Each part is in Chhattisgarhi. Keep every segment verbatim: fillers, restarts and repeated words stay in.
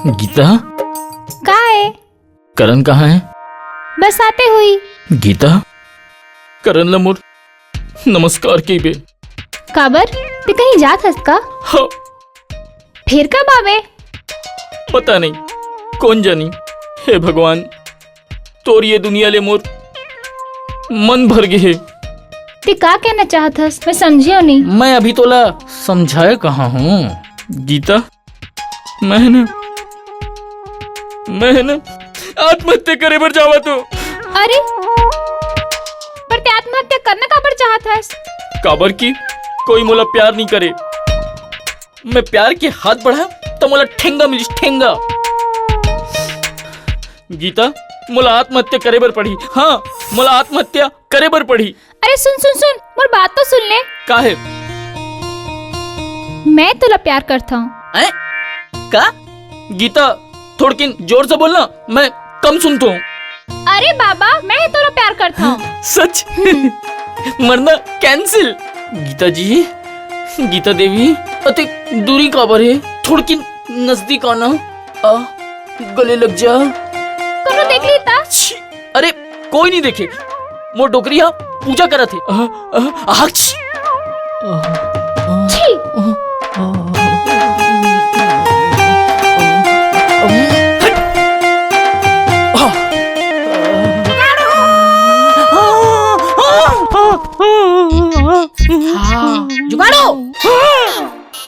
गीता? का ए? करण कहाँ हे? बस आते हुई। गीता, करण ला मोर नमस्कार कहिबे। काबर? ते कहीं जात हस का? हाँ। फेर कब आबे? पता नहीं, कोन जानी। हे भगवान, तोर ये दुनिया ले मोर मन भर गे हे। ते का कहना चाहत हस? मैं समझेंव नहीं। मैं अभी तोला समझाय कहाँ हँव, गीता? मैं ह ना, मैं ह ना आत्महत्या करे बर जावत हँव। अरे, पर ते आत्महत्या करना काबर चाहत हस? काबर कि कोई मोला प्यार नहीं करे। मैं प्यार के हाथ बढ़ाएँव, त मोला ठेंगा मिलिस, ठेंगा। गीता, मोला आत्महत्या करे बर पड़ही। हाँ, मोला आत्महत्या करे बर पड़ही। अरे सुन, सुन, सुन, मोर बात तो सुन ले। का हे? मैं तोला प्यार करथँव। हैं? का? गीता, थोड़किन जोर से बोलना, मैं कम सुनथँव। अरे बाबा, मैं तोला प्यार करथँव। सच? मरना cancel। गीता जी, गीता देवी, अतेक दूरी काबर हे? थोड़किन नजदीक आना, आ, गले लग जा। कोनो देख ली त? छी, अरे, कोई नहीं देखे। मोर डोकरी ह पूजा करत हे। अ, अ, आक्ष। छी। हाँ, जुगाड़ू।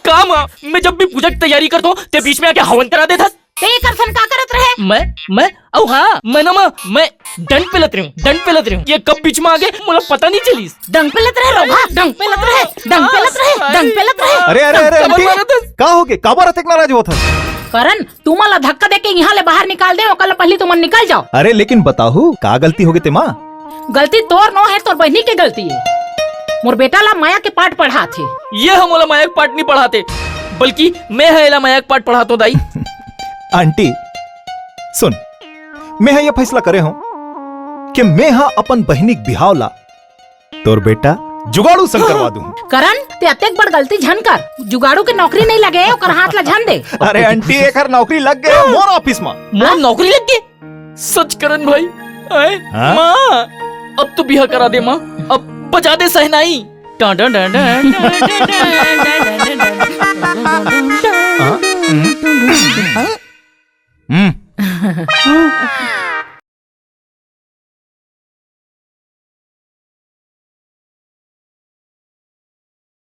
का माँ, मैं जब भी पूजा की तैयारी करथँव, ते बीच में आके हवन करा देथस। ते करथन का करत रहे? मैं, मैं, अउ हाँ, मैं ना माँ, मैं डंड पेलत रहेंव, डंड पेलत रहेंव। ये कब बीच में आ गे, मोला पता नहीं चलिस। डंग पेलत रहे रोगहा, डंग पेलत रहे, डंग पेलत रहे, डंग पेलत रहे। अरे, अरे, अरे, काबर आंटी, मारत हस? का होगे? काबर अतेक नाराज होत हस? करण, तुमन ला धक्का देके इहाँ ले बाहर निकाल देंव, ओकर ला पहिली तुमन निकल जाव। अरे, लेकिन बताहू, का गलती होगे ते माँ? गलती तोर नो हे, तोर बहिनी के गलती हे। मोर बेटा ला मया के पाठ पढ़ाथे। ये ह मोला मया के पाठ नहीं पढ़ाथे, बल्कि मैं ह एला मया के पाठ पढ़ाथँव दाई। आंटी, सुन, मैं ह ये फैसला करे हँव कि मैं ह अपन बहिनी के बिहाव ला तोर बेटा जुगाड़ू संग करवा दूँ। करण, ते अतेक बड़ गलती झन कर। जुगाड़ू के नौकरी नहीं लगे, ओकर हाथ ला झन दे। अरे आंटी, एकर नौकरी लग गे मोर ऑफिस म। मोर नौकरी लग गे? सच करण भाई, आय हाँ? माँ, अब तो बिहा करा दे माँ, अब बजा दे सहनाई। टां, टां, टां, टां, टां, टां, टां, टां। हाँ? हम्म। हम्म।